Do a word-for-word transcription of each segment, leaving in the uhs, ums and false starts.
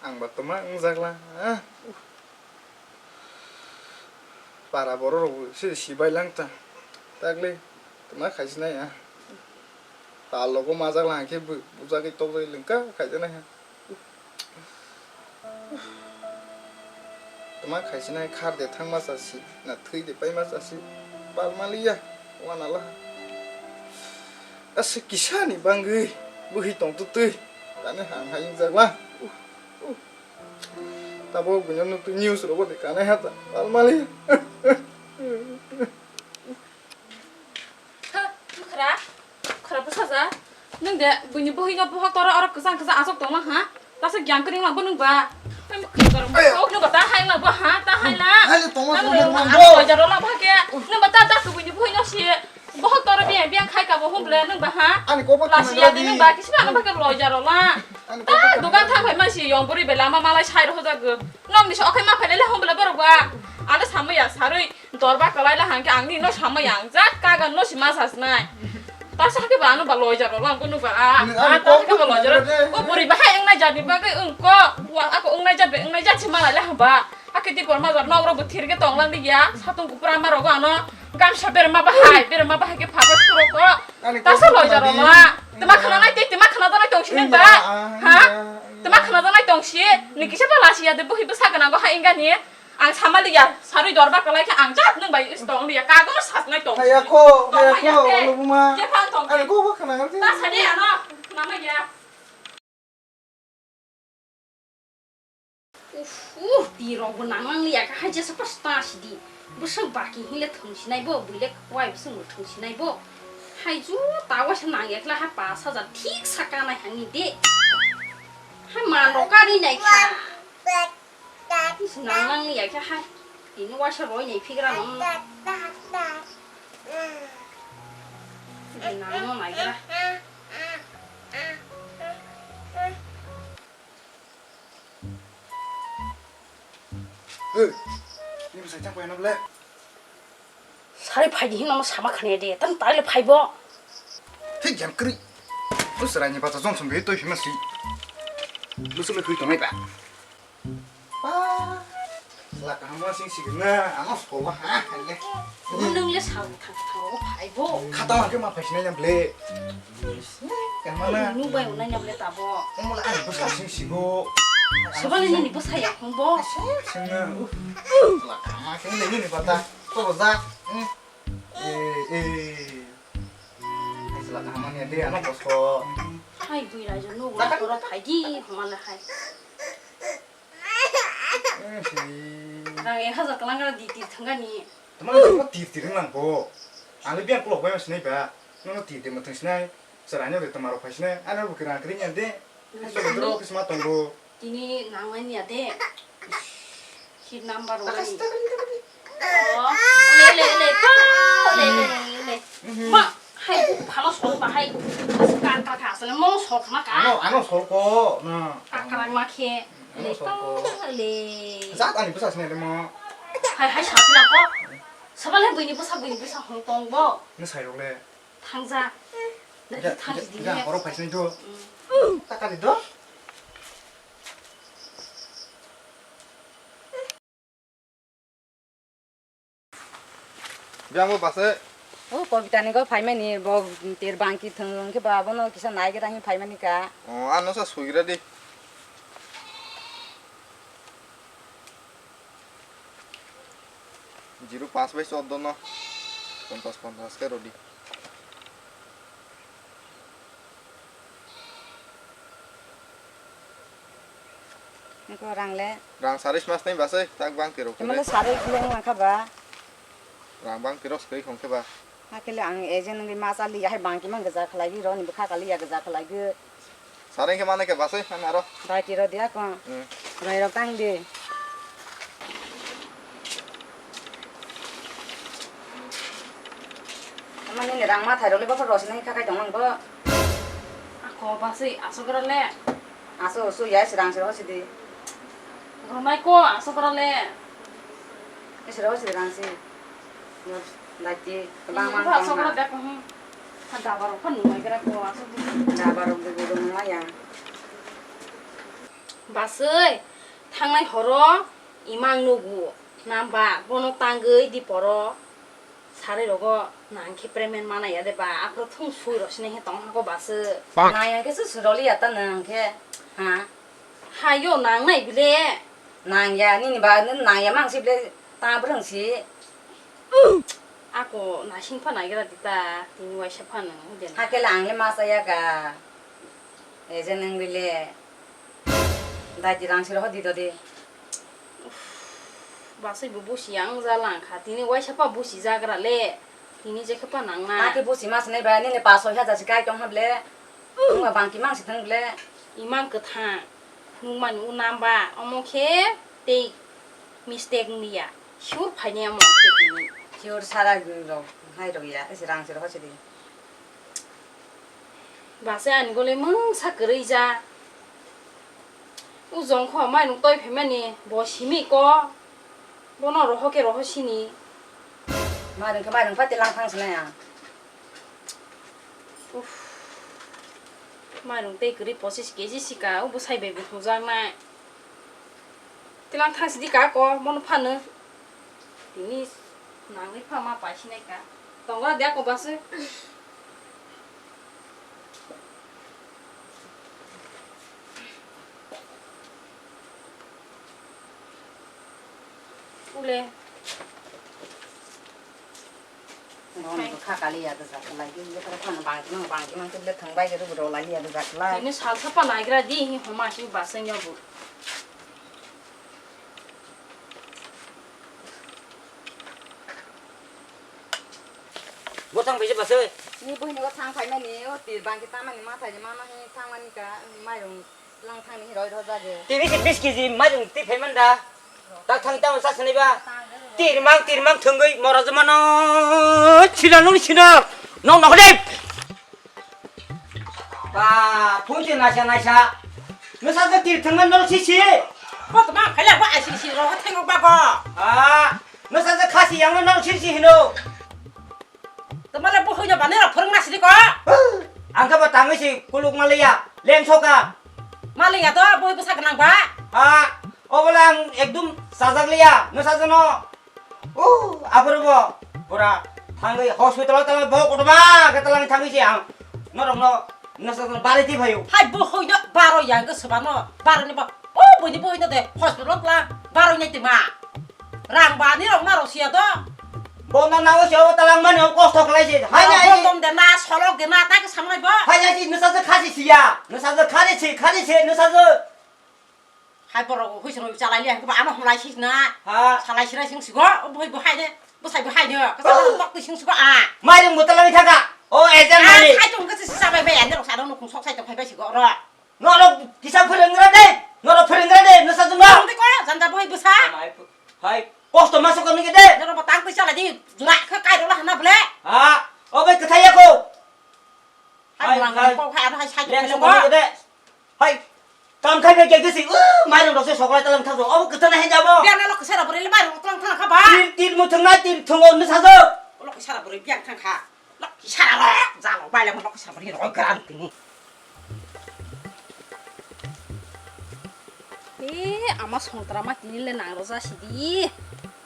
Ang ba toma wngjakla. Ah. Para borok rok se sibai lang ta. Takle toma khaisi nai ya. Tal logo majak lang khe bu-, bujagwi tokjagwi lengka khaisi nai ya. Toma khaisi nai khar de thangma chasi na thwi de paima chasi. Pal maliya wana la. Ase kisa ni bangwi bwhi tong tu twi. Tani hang hai wngjakla. Tabuk buino nukti news rogo de kanai hata. Almali. Ha, bukhra. Bukhra bwsaja. Nwng de buini buhino buhok toro oro kwchang kwchang asok tongma ha? Tasa gyang kring ma bo nwng ba? Nwng ba ta hai ma bo ha? Ta hai la. Hai le tongma tongma bo. Loi jaro la ba ke. Nwng ba ta ta buini buhino si. Bohok toro biang biang khai ka bo humble nwng ba ha? Ani kobo lasi ya de nwng ba kisi ba nwng ba ke loi jaro la. Ani kobo ta dogan thang phai ma si yong buri bela ma malai sai ro hoja go. Nong ni so okhai ma phai le humble borok ba. Ano samai ya sarui dorba kalai la hang ke ang ni no samai ya ang jak ka ga no si ma sas nai. Ta sa ke ba ano ba loi jaro la ko nwng ba. Ani ta ke ba loi jaro. Ko buri ba hai ang nai jani ba ke ang ko. Wa ako ang nai jat be ang nai jat si malai la ba. Ake ti kor ma jat nok ro bo thir ke tong lang di ya. Satung kupra ma rogo ano. Gamsa berma bahai, berma bahai ke phaba suroko. Ani tasa kok loja khna di. Roma. Tama khna nai te, tama khna janai tong sini ba. Iya, ah, ha? Iya, iya. Tama khna janai tong si. Ni kisa ba lasi ya de bohi bwsa gana go ha inga ni. Ang samali ya, sarui dorba kalai khe ang jat nung bai is tong ya. Kago sas nai tong si. Haya ko, haya ko, ya te. Alo buma. Je phan tong. Ani ko ko khna ngai. Tasa de ano, nama ya. Uf, uf, tirok bo nang nang liya kha, hai jesa pas ta sidi. Bwswk baki hinle thwng sinai bo, buile kwai bwswk no thwng sinai bo. Hai ju ta waisa nang ekla ha pas hajar thik saka nai hani de. Hai man rok kari nai kha. Nang nang liya kha hai. Tini waisa roi nai phigra no. Nang no nai gra. Hey, ni bwsai chang paina ble? Sari phai di hino sama khane de, tan tai le phai bo. Thik jam kri. Usra ni bata jong sum be toi phima si. Lusu le kri tonai ba. Ba. La kaham sing signa, ano skola ha, le. Nung le sa thang thang phai bo. Khata ke ma phai sinai jam ble. Kamana? Nung bai unai nyam le tabo. Omo le ani bwsa sing sigo. Sabale nini bwsa ya khong bo. Sing na. Uf. La ma sing le nini bata. To boza. Hmm. Eh, eh. Ai sala kamani de ana kosto. Hai bui rajo no toro phai di homa le hai. Eh, si. Rang ek hajar kalang kara di tir thangani. Tama le tir tir nang bo. Ang le biang klok bai sinai ba. Nono tir de ma thang sinai. Sara nyo de tama rok phai sinai. Ano bo kirang kri nya de. Sodro kisma tongo. Tini nangmani ya de. Hit number one. Takas, takas, takas. Oh, le, le, le, pa, le, le, le, le. Mhm. Ma, hai, bu phano sol ba, hai. Kar, kar, kar, asal mo sol khna ka. Ano, ano sol ko, na. Kar, kar, ma khe. Ano le, sol ko. Pa, le. Jat ani bwsa sini mo. Hai, hai, sa pila ko. Sabale buini bwsa, buini bwsa hong tong bo. Ni sai rok le. Thangja. Dadi thangsi di. Oro phaisni do. Takani do. Biang bo base. O Kobita ni go phaimani bo ter bangki thwng khe ba bono kisa naigra hi phaimani ka. O ano sa suigra di. Zero paanch bai chordo no ponchas ponchas khe rwdi. Niko rang le? Rang sari smas nai basai, tak bang tiro. Tama le sari kile wng kha ba? Rang bang tiro skri khong khe ba? Hakhe le ang agent wngwi ma cha liya hai bangki mang gija khlai gwi rw ni bwkha kali ya gija khlai gwi. Sari khe mane khe basai ang aro. Bai tiro diya ko. Hmm. Roi rok tang di. Mane ni rang ma thai rok le bokhor rw sinai kha khai tong ang bo. Ako basai asok rw le. Aso, so ya sirang sirang sidi. Romai ko, aso para le. Sirang sirang si. Lati, bang mang aso para dak ko. Dabar ko nungai kara ko aso. Dabar ko nungai ya. Baswi, thangnai horo imang nugo, namba bono tangwi di poro. Sarwi rogo nang khe payment mana ya de ba, aphuru thung sui rosine he tong hako baswi. Nang ya khe su suroli ya ta nang khe, ha? Hayo nang nai bile. Nang ya, nini ba, nang ya mang si bile, ta bwrwng si. Ako nasing pha naigra dita, tini waisa pha nang, hujeni. Hakhe le ang le ma chaya ka. Eje nang bile. Dai di rang siro hodi dodi. Baswi bo busi ang ja lang kha, tini waisa pha busi jagra le. Tini je khe pha nang na. Hakhe busi ma sinai ba, nini pas soi hajar si kai tong ha bile. Nungma bangki mang si thang bile. Imang kwthang. Nungmani u namba, omo khe tei mistake wngya. Sure phainai omo khe tini. Sure sara rok hai rok ya, ese rang siro hosidi. Basai ani gole mungsa kwrwi ja. U jongkho mai nung toi phaimani bo simi ko. Bono roho khe roho sini. Mai rung khe mai rung pha tilang thang sinai ang. Uff. Mairung tei kwrwi pochis keji sika, o bwsai bai bo thungjaknai. Tilang thang sidi ka ko, bono phano. Tini nangwi pha ma paisinai ka. Tongra de ako baswi. Ule. Roni bo kha kali ya da jak lai, ke je kha phano bangti mang, bangti mang, ke le thang bai ke rubu rw lai ya da jak lai. Ini sal sapa naigra di, hi homa si baseng ya bu. Bo thang bai je baseng. Ni bohini go thang phai mani, o tir bangti ta mani ma thai ma ma hi thang mani ka, mairung. Lang thangni roi rw jage. Tini si bis keji mairung twi phai man da. Tak thang tamo sa sini ba. Tirmang, tirmang thwngwi mora jama no. Sina nung sina. Nong nong dei. Ba, phun si naisa naisa. Nusa je tir thwngma no si si. Ko tma khala ko asi si ro thang ba ko. Ah, nusa je khasi yang no si si hino. Tamale bo hoino bani rok phwrwng na sidi ko? Ang khe bo tangwi si kuluk maliya, leng soka. Maliya to bo bwsa gwnang ba? Ha, obole ang ekdum sajak liya, nwsa jano. Uh, aphuru bo pura thangwi hospital o tangwi bo kotorma khe talang thangwi si ang norok no nwsa jano bari ti phaio. Hai bo hoino baro yang khe swbano, baro ni bo, o boni bo hoino de hospital o tla baro ni tima. Rang bani rok ma rok siya to. Bo na nago siya, o talang mani, o kosto khlai se. Hai na, hai. Bo tong de na, solok de na, ta ke samlai bo. Hai na, si nwsa je khasi siya. Nwsa je khani si, khani si, nwsa je. Hai borok hui sino chalai liya, ba ano hamlai si na. Ha. Salai sira sing sigo, o bhoi bo hai de, bo sai bo hai de. Ka sa tok ti sing sigo a. Mai rung bo talang thaka. O ejen mani. Hai tong ka si sa bai bai, ani rok sa rok no khung sok sai tong phai bai sigo ro. Norok kisa phwrwnggra de, norok phwrwnggra de, nwsa jwma. Tong de ko, janja boi bwsa. Hai, kosto ma sokam nige de. Norok bo tang twi chala di, jura khe kai rok la hana bole. Ha, o bai kwthai ya ko. Hai, hai, bulang hai. Kok hai, ano hai sai leng tong sok nige de. Hai, kam khai khai kegesi, uh, mairung rok se soklai talang thang so, obo kwthana hai jabo. Biang na lok sera bore le mairung talang thang kha ba. Tin, tin muthung na tin thungo nwsa jwk. Lok sera bore biang thang kha. Lok sara rok, jalo bai le lok sara rok gran tini. E, ama songrama tini le nang rok jasi di.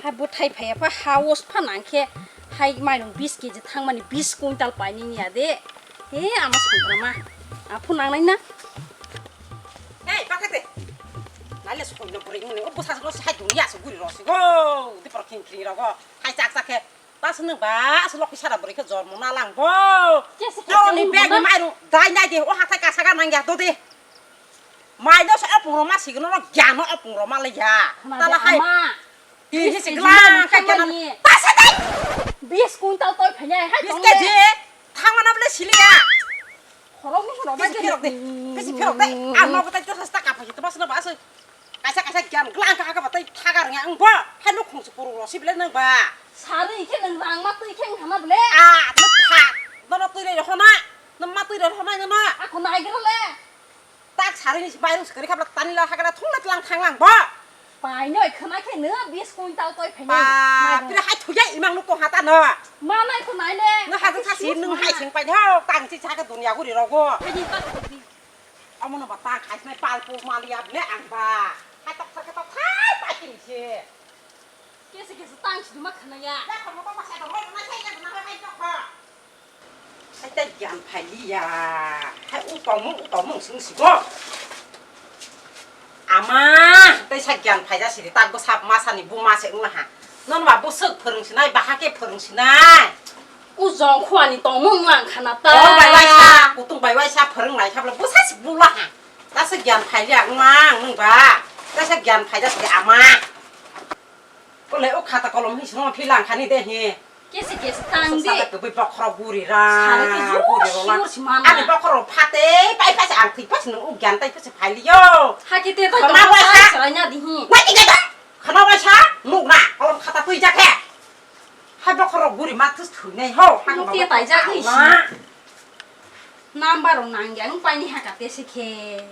Hai bwthai phai apha house pha nang khe hai mairung bis keji thang mani bis quintal pai nini ya de. E, ama songrama. Aphu nang nai na. Ei, pakai te. Nai le sokoi no bwrwi muni. O bwsa se hai dunia se guri rok se go. Di por khing khing rok go. Hai chak chak khe. Ta se nwng ba, se lok sara bwrwi khe jormo na lang bo. Kesi kesi. Noni bag ni mairu dai nai de, o hathai kasa ga nang ya to de. Mai no se opung roma signo no gyan no opung roma le ya. Tala hai. Tini se glan kha gyan. Ta se dai. Bis quintal toi phanya hai. Bis tong ke le. Je. Thang mana bole sili ya. Khorok ni khorok. Besi phirok de. Besi phirok de. Ano bata to hasta kapa hita bas na bas. Kaisa kaisa gyan glang kha kha batai thagar nya ang ba. Hai no khung se puru ro si bele nang ba. Sari khe nang rang ma twi khe ang hana bele. A no tha. No no twi le ho na. No ma twi le ho na no. Ako nai gra le. Tak sari ni bai rung se kari kha bla tani la ha gra thung la tlang thang lang ba. Pai noi khana khe no bis quintal toi phai nai. Ba pira hai thuya imang no ko hata no. Ma nai ko nai le. No ha ta si nung hai sing pai ho. Tang si cha ka dunya guri rogo. Hai ni ta. Omono ba tang khaisnai palpuk maliya bwle ang ba. Hai tok thar khe tok thai pai kini se. Kesa kesa tang sidi ma khana ya. Ya khormo tok ma sai dong, mai dong, mai sai dong, mai tok kha. Hai ta gyan phai liya. Hai u tongmung, u tongmung sung sigo. Ama, tei sa gyan phaida siri tak bwsa masa ni buma se wngna ha. Non ba bwswk phwrwng sinai, baha khe phwrwng sinai. U jong khuani tongmung wng lang khana ta. Tong bai waisa, kutung bai waisa phwrwng lai khabla bwsa si bula ha. Ta se gyan phaida wngma wng ba. Ta se gyan phaida siri ama. Kole o khata kolom hi song phi lang khani de hi. Kesi kesi tang di. Sala ke bui bokhorok guri ra. Sala ke jor guri rola. Sure si mana. Ani bokhorok phate pai phase ang thik phase nung ugyan tai phase phai liyo. Hake te to khana to waisa. Sala nya di hi. Wai ti ga. Khana waisa nuk na kolom khata tui ja khe. Hai bokhorok guri ma thus thui nai ho. Nuk te tai ja khe si. Number rok nang ya, nung pai ni haka te se khe.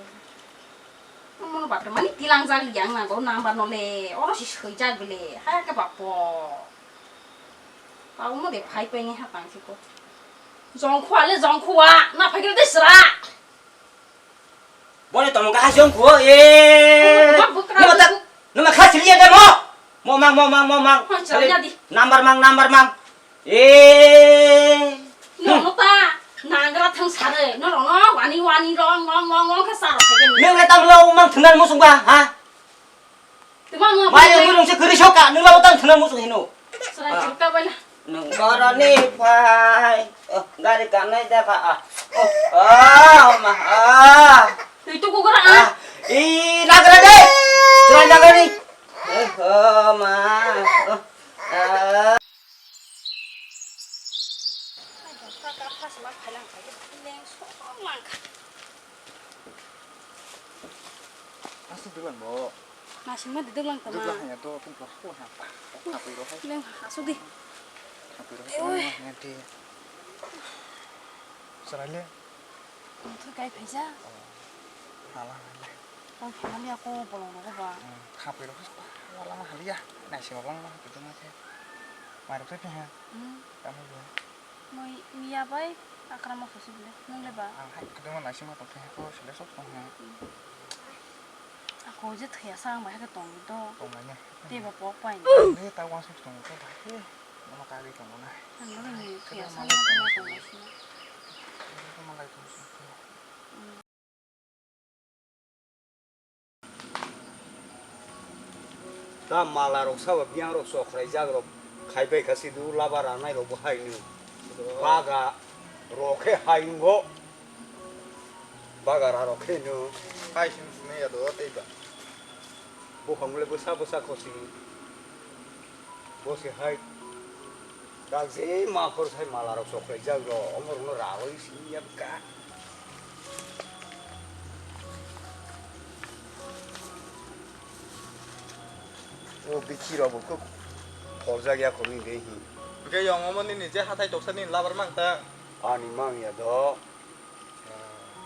Omo no bapre mani tilang jak yang na go number no le, oro si soi jak bele, ha ke bapo. Pao mo de phai pe ni ha tang si ko. Jong khua le jong khua, na phai de sra. Bole tomo ga jong khua e. Ba bukra. No ta, no ma kha sili ya mo. Mo mang, mo mang, mo mang. Hon, sra ya di. Number mang, number mang. Eh. Nono ta nangra thang sare, norokno wani wani rong rong rong rong khe saro khaikhe ni. Nwng le tamo mang thwngna muchung ba, ha? Tuma ngo. Mai ngi rong se kwrwi sok ka, nwng le tamo thwngna muchung hino. Sara chukta bala. Nwng boroni phai. Oh, gari kanai da pha. Oh, oh, ma. Ah. Tui tu kugra ah. I nagra de. Try nagra ni. Oh, ma. Oh. Ah. Aswk dwlang bo. Masingma dwlang tama. Dwlang hanya to tong kla ko ha. Khapui ro hai. Leng aswk di. Khapui ro hai. Oi. Tong ma hanya di. Sarai le. Tong thwi kai phaija. Oh. Hala hala. Tong phaimani ako bolong rogo ba. Hmm, khapui ro hai. Hala ma haliya. Naising bang ma kitu ma khe. Mai ro khe phi ha. Hmm. Tamo bo. Moi miya bai akra ma khusi bile, nung le ba? Ang hai kadang ma naising ma tong khe ko sele sok tong ha. Ako je thaya sa ang bai ha tong do. Tong manya. Te ba pok pai ni. Ni ta wa sok tong ko ba he. Mama ka ri tong na. Ang lo ni thaya sa ang ma tong na. Mama lai tong sok. Ta mala rok sabo biyang rok chokrai jak rok khai bai kha sidu laba ranai rok bo hai ni. Baga rok khe hai wngo. Baga ra rok khe no. Hai sing sung ya do tei ba. Buphang le bwsa bwsa khosi. Bo se hai. Dak je ma khor sai mala rok chokrai jak rok omo rok no ra oi sing ya bwkha. O bikhi rok bo khub kholjak ya khorni de hi. Hwnkhe yong omo nini je hathai toksa nini labar mang ta? Ani mang ya do.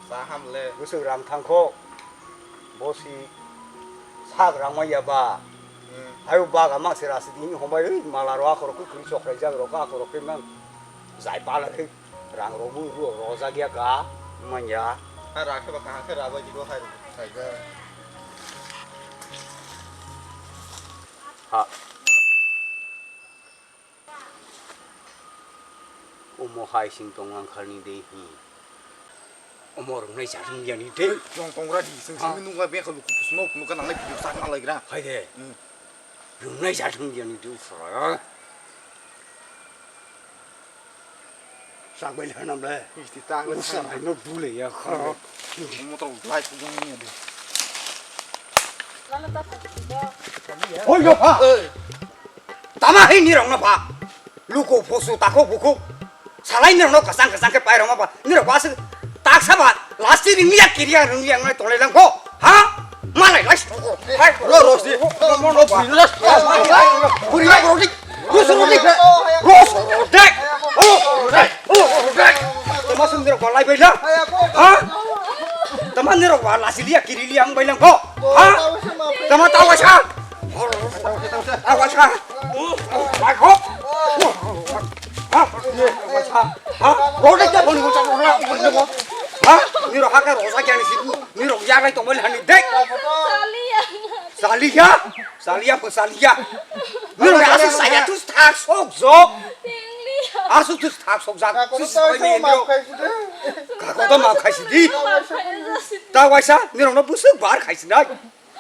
Sa ham le. Bwswk rang thang kho. Bo si sak rang mai ya ba. Hmm. Ayo baga mang se rasi di hini hombai oi mala rok akhor khe kri chokrai jak rok akhor khe mang jai pala khe. Rang rok bo ro-, rojak ya ka, man ya. Ha ra khe ba kaham khe ra bai di bo hai rok. Hai ga. Ha. Omo hai sing tong ang kharni de hi. Omo rok nai sa thung ya ni de. Jong tong ra di sing sing nung ba be kha lu ku smoke nung ka nang lai video sak na lai gra. Hai de. Hmm. Rung nai sa thung ya ni de usra. Chak bai lha nam le. Isti ta le. Usa bai no dule ya kha. Motor lai ku jong ni de. Oi yo pha. Tama hi ni rong no pha. Luku phosu tako buku. Salai ni rong no kasang kasang ke pai rong ma pha. Ni rong pha se tak sa ba. Last ni ya kiri ya rong ya ngai tole lang ko. Ha? Malai lai. Hai, ro, ro, si. Mo, mo, no, bui, ro, ro, bui, ro, ro, di. Ro, ro, di. Ro, ro, di. Ro, ro, di. Tama sung nirok walai bai lang. Ha? Tama nirok walai sili ya kiri li ang bai lang ko. Ha? Tama tawa sa. Tawa sa. Bai ko. Ha? Tawa sa. Ha? Ro, di, ja, boni, boni, boni, boni, boni. Ha? Nirok haka ro sa kya ni si. Lai tongmani hani dek. Chaliya. Chaliya? Chaliya pho chaliya. Nirok asuk saya tu thak sok jok. Tengliya. Asuk tu thak sok jak. Kakoto Sis koi ni map nirok. Khaisi de. Kakoto map khaisi di. Map khaisi di. Ta waisa nirok no busuk bar khaisi nai.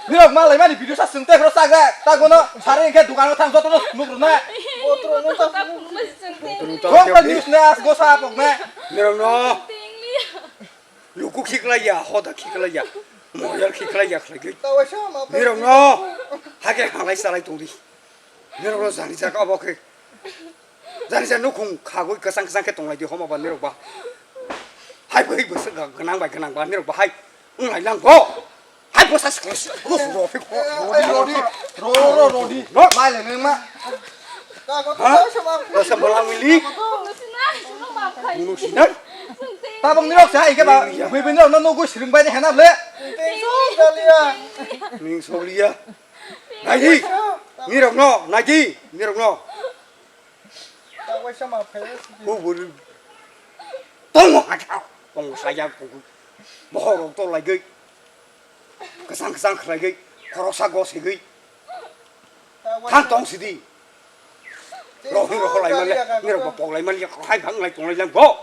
Nirok malai mani video sa sung te khro sak de. Ta gono sari engke dukan o thang joto no nuk rw na. Botro no ta phunuk. Botro no ta phunuk. News ne as go sa pok ne. Nirok no. Tengliya. Luku khiklaiya, hoda khiklaiya, moyal khiklaiya khlaigwi. Nirokno hake halai salai tongdi. Nirokno jani jaga obo khe. Jani jani nukhung khagwi kwchang kwchang khe tonglaidi homa ba nirok ba. Hai bwrwi bwswk gwnang bai gwnang ba nirok ba hai wnglai nang bo. Hai bwsa sikla sikla rodi, rodi, ro, ro, rodi. Mai le nang ma. Ha? Rasa bolang mili. Munu sinai. Tabang nirok sa, ike ba, bui bui nirok no nugu siring bai ni hena ble. Ning soliya. Nai di. Nirok no, nai di. Nirok no. Hubur. Tongo hata. Tongo saya kuku. Bohorok to lagi. Kesang kesang lagi. Khoroksa gos higi. Thang tong sidi. Rohing roho lai mali, nirok ba pok lai mali, hai bang lai tong lai lang bo.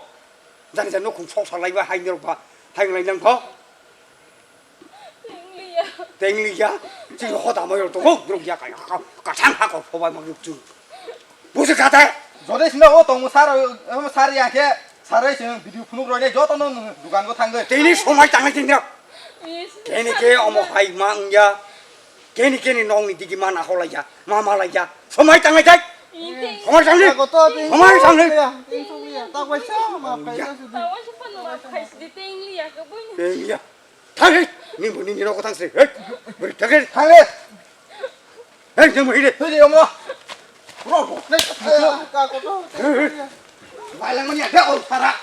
Jani jani nukhung sok sa lai ba, hai nirok ba, hai lai lang bo. Tengliya. Tengliya, chini hoda mai rok tongo, nirok ya kaya, ka, ka thang ha ko phobai ma nirok chung. Busi kate. Jode sina o tong sar, sar ya khe, sarai sing video phunuk roi ne joto no dukan go thangoi. Tini somai tangai tin nirok. Keni ke omo hai ma wngya. Keni keni nokni digi ma nahoklaiya, ma malaiya. Somai tanglai jai. Somai tangli. Somai tangli. Tenglia. Thangli. Ni bo ni ni nokho thangsi. Hei. Beri thangli. Thangli. Hei, jeng bo hide. Hei, omo. Ro, ro. Hei, hei. Bailang mani ada, oh, sara.